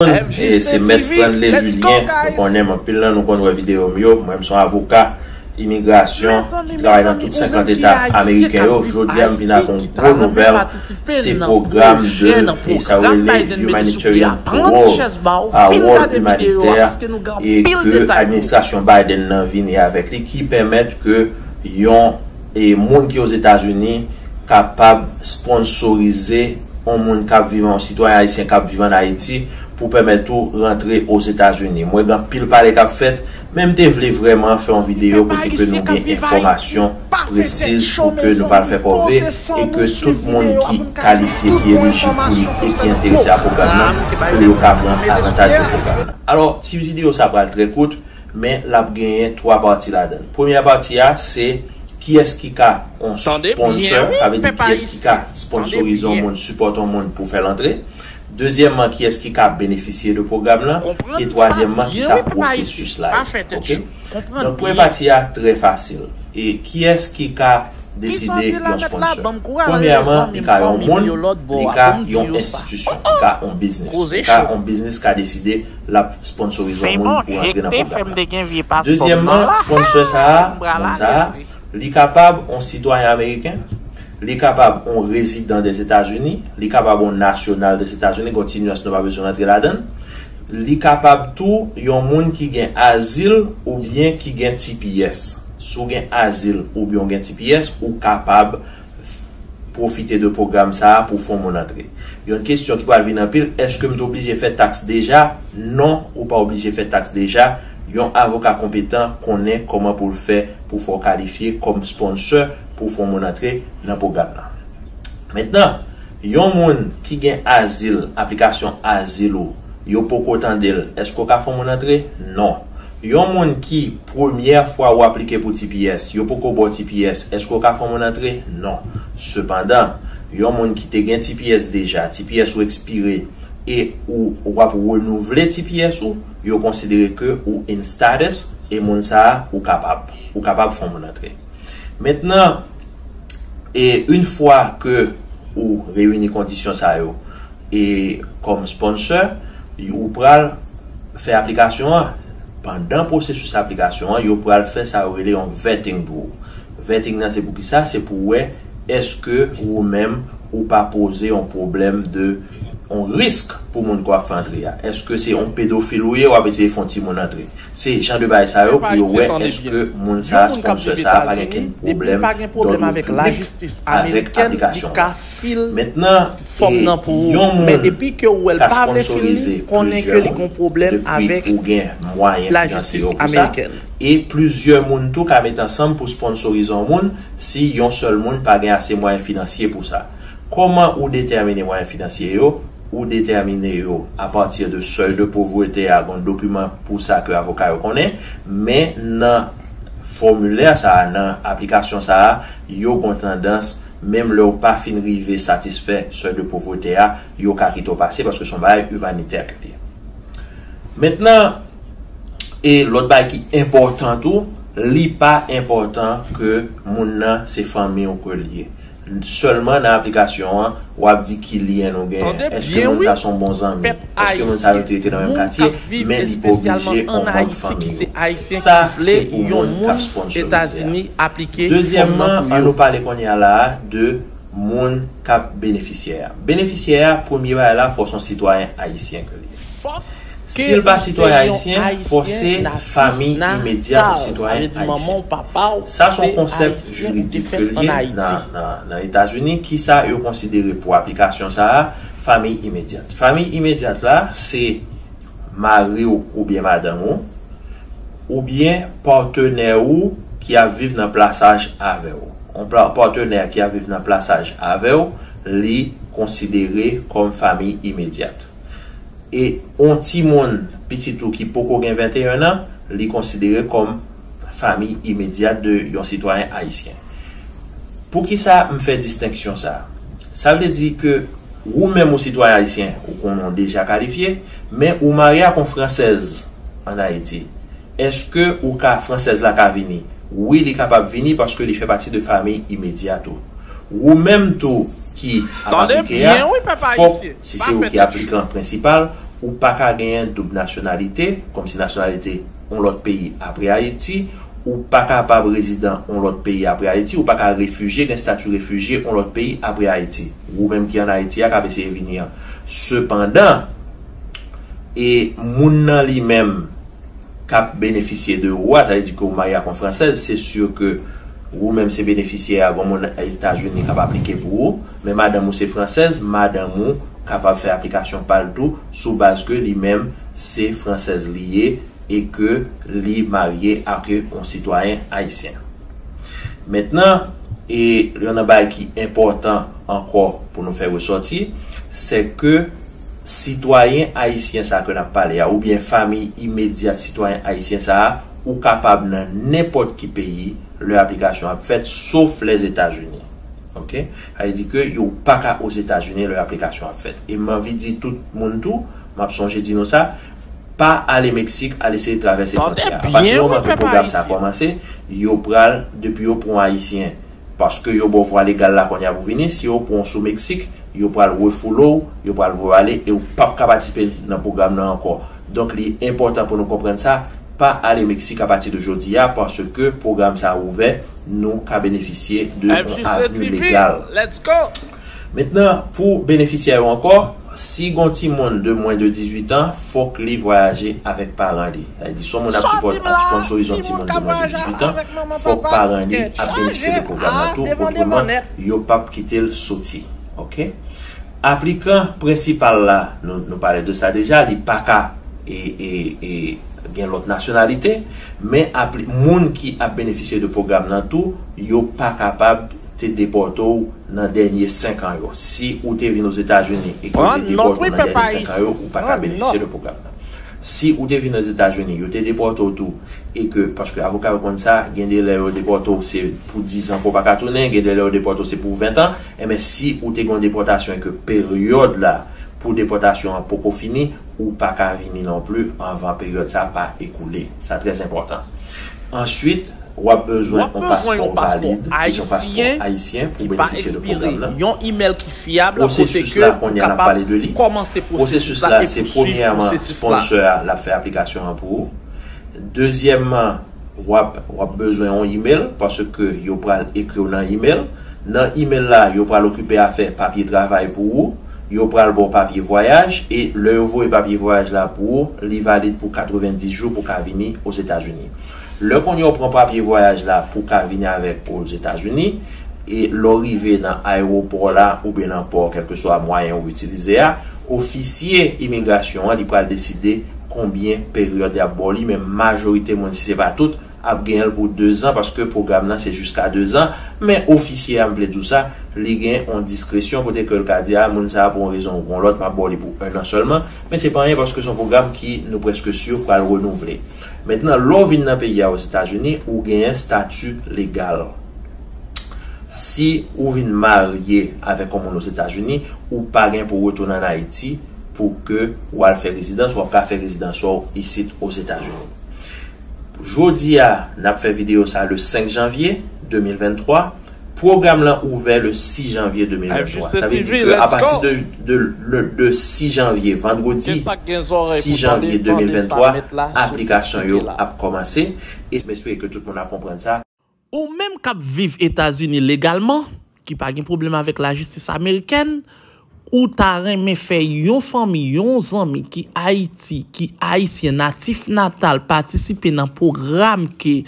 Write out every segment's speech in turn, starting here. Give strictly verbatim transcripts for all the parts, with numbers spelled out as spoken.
E se Mèt Franley Julien, nou konnen m, anpil nan nou konn wè videyo m yo. Mwen, m se yon avoka imigrasyon ki travay nan tout senkant eta ameriken yo. Jodi a, m vin ak yon gwo nouvèl. Se pwogram de, e sa yo rele Humanitarian Parole, pawòl imanitè, e ke administrasyon Biden nan vini avèk li, ki pèmèt ke yon, e moun ki Ozetazini kapab sponsorize yon moun k ap viv, yon sitwayen ayisyen k ap viv ann Ayiti, pou pèmèt ou rantre Ozetazini. Mwen gen anpil pale k ap fèt, men m te vle vrèman fè yon videyo kote ke nou gen enfòmasyon presiz pou ke nou pa fè kòve e ke tout moun ki kalifye, ki elijib pou li e ki enterese a pwogram nan, ke yo ka pran avantaj de pwogram nan. Alò, ti videyo sa pral trè kout, men l ap genyen twa pati ladan l. Premyè pati a, se kiyès ki ka yon sponsor, sa vle di kiyès ki ka sponsorize yon moun, sipòte yon moun pou fè l antre. Dezyèmman, kiyès ki ka benefisye de pwogram nan. E twazyèmman, kisa pwosesis la ye. Oke? Donk, premye pati a trè fasil. E kiyès ki ka deside yon sponsor? Premyèman, li ka yon moun, li ka yon enstitisyon, li ka yon biznis. Li ka yon biznis ka deside l ap sponsorize yon moun pou antre nan pwogram nan. Dezyèmman, sponsor sa a, moun sa a, li kapab yon sitwayen ameriken, li kapab yon rezidan Dèzetazini, li kapab yon nasyonal Dèzetazini, gen yon ti nyans nou pa bezwen rantre ladan l. Li kapab tou yon moun ki gen azil oubyen ki gen T P S. Si w gen azil oubyen w gen T P S, ou kapab pwofite de pwogram sa a pou fè yon moun antre. Yon kesyon ki pral vin anpil, èske m te oblije fè taks deja? Non, ou pa oblije fè taks deja. Yon avoka konpetan konnen kòman pou l fè pou fè w kalifye kòm sponsor pou fè yon moun antre nan pwogram nan. Mentnan, yon moun ki gen azil, aplikasyon azil ou, yo poko tande l, èske w ka fè yon moun antre? Non. Yon moun ki premyè fwa ou aplike pou T P S, yo poko ba w T P S, èske w ka fè yon moun antre? Non. Sepandan, yon moun ki te gen T P S deja, T P S ou ekspire, e ou, ou ap renouvle T P S ou, yo konsidere ke ou in status, e moun sa a, ou kapab, ou kapab fè yon moun antre. Mentnan, e yon fwa ke ou reyini kondisyon sa yo, e kòm sponsor, ou pral fè aplikasyon an. Pandan pwosesis aplikasyon an, yo pral fè sa yo rele yon vetting pou ou. Vetting nan se pou kisa? Se pou wè èske ou menm ou pa poze yon pwoblèm de yon risk pou moun ke w ap fè antre a. Èske se yon pedofil ou ye, w ap eseye fè yon timoun antre? Se jan de bagay sa yo pou yo wè èske moun sa a, sponsor sa a, pa gen kenn pwoblèm dòd piblik avèk aplikasyon an. Mentnan, e yon moun k ap sponsorize plizyè moun, depi ou gen mwayen finansye yo pou sa, e plizyè moun tou ka met ansanm pou sponsorize yon moun si yon sèl moun pa gen ase mwayen finansye pou sa. Kòman ou detèmine mwayen finansye yo? Ou detèmine yo apati de seuil de pauvreté a, gen yon dokiman pou sa ke avoka yo konnen, men nan fòmilè sa a, nan aplikasyon sa a, yo gen yon tandans, menm lè w pa fin rive satisfè seuil de pauvreté a, yo ka kite w pase paske se yon bagay imanitè ke l ye. Mentnan, e lòt bagay ki enpòtan tou, li pa enpòtan ke moun nan se fanmi w ke l ye. Sèlman nan aplikasyon an, w ap di ki lyen nou genyen. Èske moun sa se yon bon zanmi? Èske moun sa rete nan menm katye? Men li pa oblije yon manm fanmi w. Sa se pou moun k ap sponsorize a. Dezyèmman, ann nou pale kounye a la a de moun k ap benefisyè a. Benefisyè a, premye bagay la, fò se yon sitwayen ayisyen ke l ye. Si l pa sitwayen ayisyen, fò se fanmi imedyat yon sitwayen ayisyen. Sa se yon konsèp jiridik ke l ye nan, nan, nan Etazini. Kisa yo konsidere pou aplikasyon sa a? Fanmi imedyat. Fanmi imedyat la, se mari w oubyen madanm ou, oubyen patnè ou ki ap viv nan plasaj avè w. Yon pla-, patnè ki ap viv nan plasaj avè w, li konsidere kòm fanmi imedyat. E yon timoun, pitit ou ki poko gen venteyen an, li konsidere kòm fanmi imedyat de yon sitwayen ayisyen. Poukisa m fè distenksyon sa a? Sa vle di ke ou menm ou sitwayen ayisyen, ou konnen w deja kalifye, men ou marye ak yon fransèz ann Ayiti. Èske ou ka, fransèz la ka vini? Wi, li kapab vini paske li fè pati de fanmi imedyat ou. Ou menm tou ki ap aplike a, fòk, si se ou ki aplikan prensipal, Ou pa ka genyen doub nasyonalite, kòmsi nasyonalite yon lòt peyi apre Ayiti. Ou pa kapab rezidan yon lòt peyi apre Ayiti. Ou pa ka refijye, gen estati refijye yon lòt peyi apre Ayiti. Ou menm ki ann Ayiti a, k ap eseye vini an. Sepandan, e moun nan li menm k ap benefisye de ou a, sa vle di ke ou marye ak yon fransèz, se si ke ou menm se benefisyè a, gon moun Etazini k ap aplike pou ou, men madanm ou se fransèz, madanm ou kapab fè aplikasyon pa l tou, sou baz ke li menm se fransèz li ye e ke li marye ak yon sitwayen ayisyen. Mentnan, e youn nan bagay ki enpòtan ankò pou nou fè resòti, se ke sitwayen ayisyen sa ke n ap pale a, oubyen fanmi imedyat sitwayen ayisyen sa a, ou kapab nan nenpòt ki peyi lè aplikasyon ap fèt, sof Lèzetazini. Oke? Sa vle di ke yo pa ka Ozetazini lè aplikasyon ap fèt. E m anvi di tout moun tou, m ap sonje di nou sa, pa ale Meksik, al eseye travèse fwontyè a. Apati di moman ke pwogram sa a kòmanse, yo pral, depi yo pran yon Ayisyen, paske yo ba w vwa legal la kounye a pou vini, si yo pran w sou Meksik, yo pral refoule w, yo pral voye w ale, e ou p ap ka patisipe nan pwogram nan ankò. Donk, li enpòtan pou nou konprann sa, pa ale Meksik apati de jodi a, paske pwogram sa a ouvè, nou ka benefisye de yon avni legal. Mentnan, pou benefisyè yo ankò, si gon timoun de mwens de dizuit an, fòk li vwayaje avèk paran li. Sa vle di, si yon moun ap sipòt, ap sponsorize yon timoun de mwens de dizuit an, fòk paran li ap benefisye de pwogram nan tou, otreman, yo p ap kite l soti. Oke? Aplikan prensipal la, nou, nou pale de sa deja, li pa ka e, e, e, gen lòt nasyonalite, men apli-, moun ki ap benefisye de pwogram nan tou, yo pa kapab te depòte w nan dènye senk an yo. Si ou te vin Ozetazini e ke yo te depòte w nan dènye senk an yo, ou pa ka benefisye de pwogram nan. Si ou te vin Ozetazini, yo te depòte w tou, e ke, paske avoka yo konn sa, gen de lè yo depòte w se pou diz an ke w pa ka tounen, gen de lè yo depòte w se pou ven an, enben si ou te gen yon depòtasyon e ke peryòd la pou depòtasyon an poko fini, ou pa ka vini non pli anvan peryòd sa pa ekoule. Sa trè enpòtan. Answit, w ap bezwen yon paspò valid, ki se yon paspò ayisyen pou benefisye de pwogram nan. Yon imèl ki fyab, kote ke ou kapab kòmanse pwosesis la e pou swiv pwosesis la. Sponsor a l ap fè aplikasyon an pou ou. Dezyèmman, w ap, w ap bezwen yon imèl, paske yo pral ekri w nan imèl. Nan imèl la, yo pral okipe afè papye travay pou ou. Yo pral ba w papye vwayaj, e lè yo voye papye vwayaj la pou ou, li valid pou katrevenndis jou pou w ka vini Ozetazini. Lè kounye a w pran papye vwayaj la pou w ka vini avèk Ozetazini, e lè w rive nan ayewopò la oubyen nan pò, kèlkeswa mwayen ou itilize a, ofisye imigrasyon an, li pral deside konbyen peryòd y ap ba w li, men majorite moun, si se pa tout, ap genyen l pou dezan, paske pwogram nan se jiska dezan, men ofisye a, m vle di w sa, li gen yon diskresyon kote ke l ka di, a, moun sa a, pou yon rezon ou pou yon lòt, m ap ba w li pou ennan sèlman, men se pa anyen paske se yon pwogram ki, nou prèske si, pral renouvle. Mentnan, lè w vin nan peyi a, Ozetazini, ou genyen stati legal. Si ou vin marye avèk yon moun Ozetazini, ou pa gen pou w retounen ann Ayiti pou ke w al fè rezidans, w ap ka fè rezidans ou isit Ozetazini. Jodi a, n ap fè videyo sa le senk janvye de mil venntwa. Pwogram lan ouvè le sis janvye de mil venntwa. Sa vle di ke apati de, de, le, de sis janvye, vandredi sis janvye de mil venntwa, aplikasyon yo ap kòmanse. E m espere ke tout moun ap konprann sa. Ou menm k ap viv Etazini legalman, ki pa gen pwoblèm avèk lajistis amerikèn, ou ta renmen fè yon fanmi, yon zanmi ki Ayiti, ki ayisyen natif natal, patisipe nan pwogram ke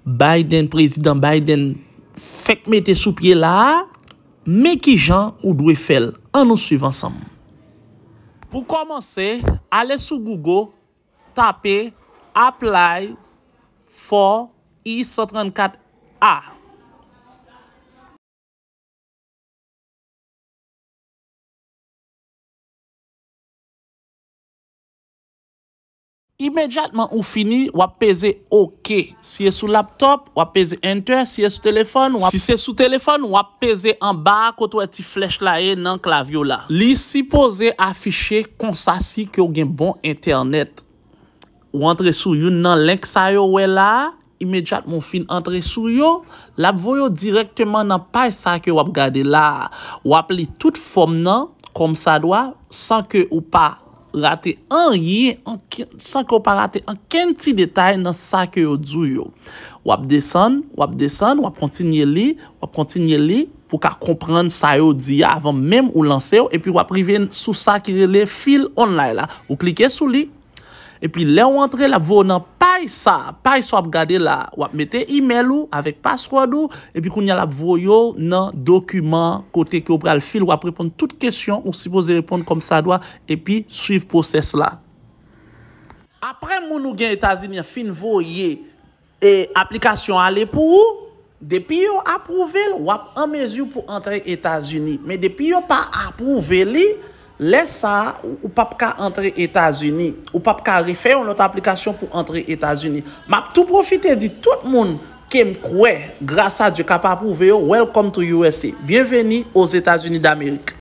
Biden, Prezidan Biden fèk mete sou pye la a, men kijan ou dwe fè l. Ann nou swiv ansanm. Pou kòmanse, ale sou Google, tape Apply for E san trannkat A. Imedyatman ou fini, w ap peze OK. Si e sou laptòp, w ap peze Enter. Si e sou telefòn, w ap, si se sou telefòn, w ap peze anba a kote w wè ti flèch la ye nan klavye w la. Li sipoze afiche konsa si ke w gen bon entènèt. Ou antre sou youn nan link sa yo wè la a, imedyatman w fin antre sou yo, l ap voye w dirèkteman nan paj sa ke w ap gade la a. W ap li tout fòm nan kòmsadwa san ke ou pa rate anyen, anken, san ke w pa rate ankenn ti detay nan sa ke yo di w yo. W ap desann, w ap desann, w ap kontinye li, w ap kontinye li pou w ka konprann sa yo di a avan menm ou lanse w, epi w ap rive sou sa ki rele fil online la. Ou klike sou li, epi lè w antre, l ap voye w nan paj sa, paj sa w ap gade la, w ap mete imèl ou avèk password ou, epi kounye a l ap voye w nan dokiman kote ke w pral fil, w ap reponn tout kesyon ou sipoze reponn kòmsadwa, epi swiv pwosès la. Apre moun ou gen Etazini an fin voye e aplikasyon ale pou ou, depi yo apwouve l, w ap an mezi pou antre Etazini. Men depi yo pa apwouve li, lè sa a, ou p ap ka antre Etazini. Ou p ap ka refè yon lòt aplikasyon pou antre Etazini. M ap tou pwofite di tout moun ke m kwè, gras a Dye, k ap apwouve yo, welcome to U S A. Byenveni Ozetazini Damerik.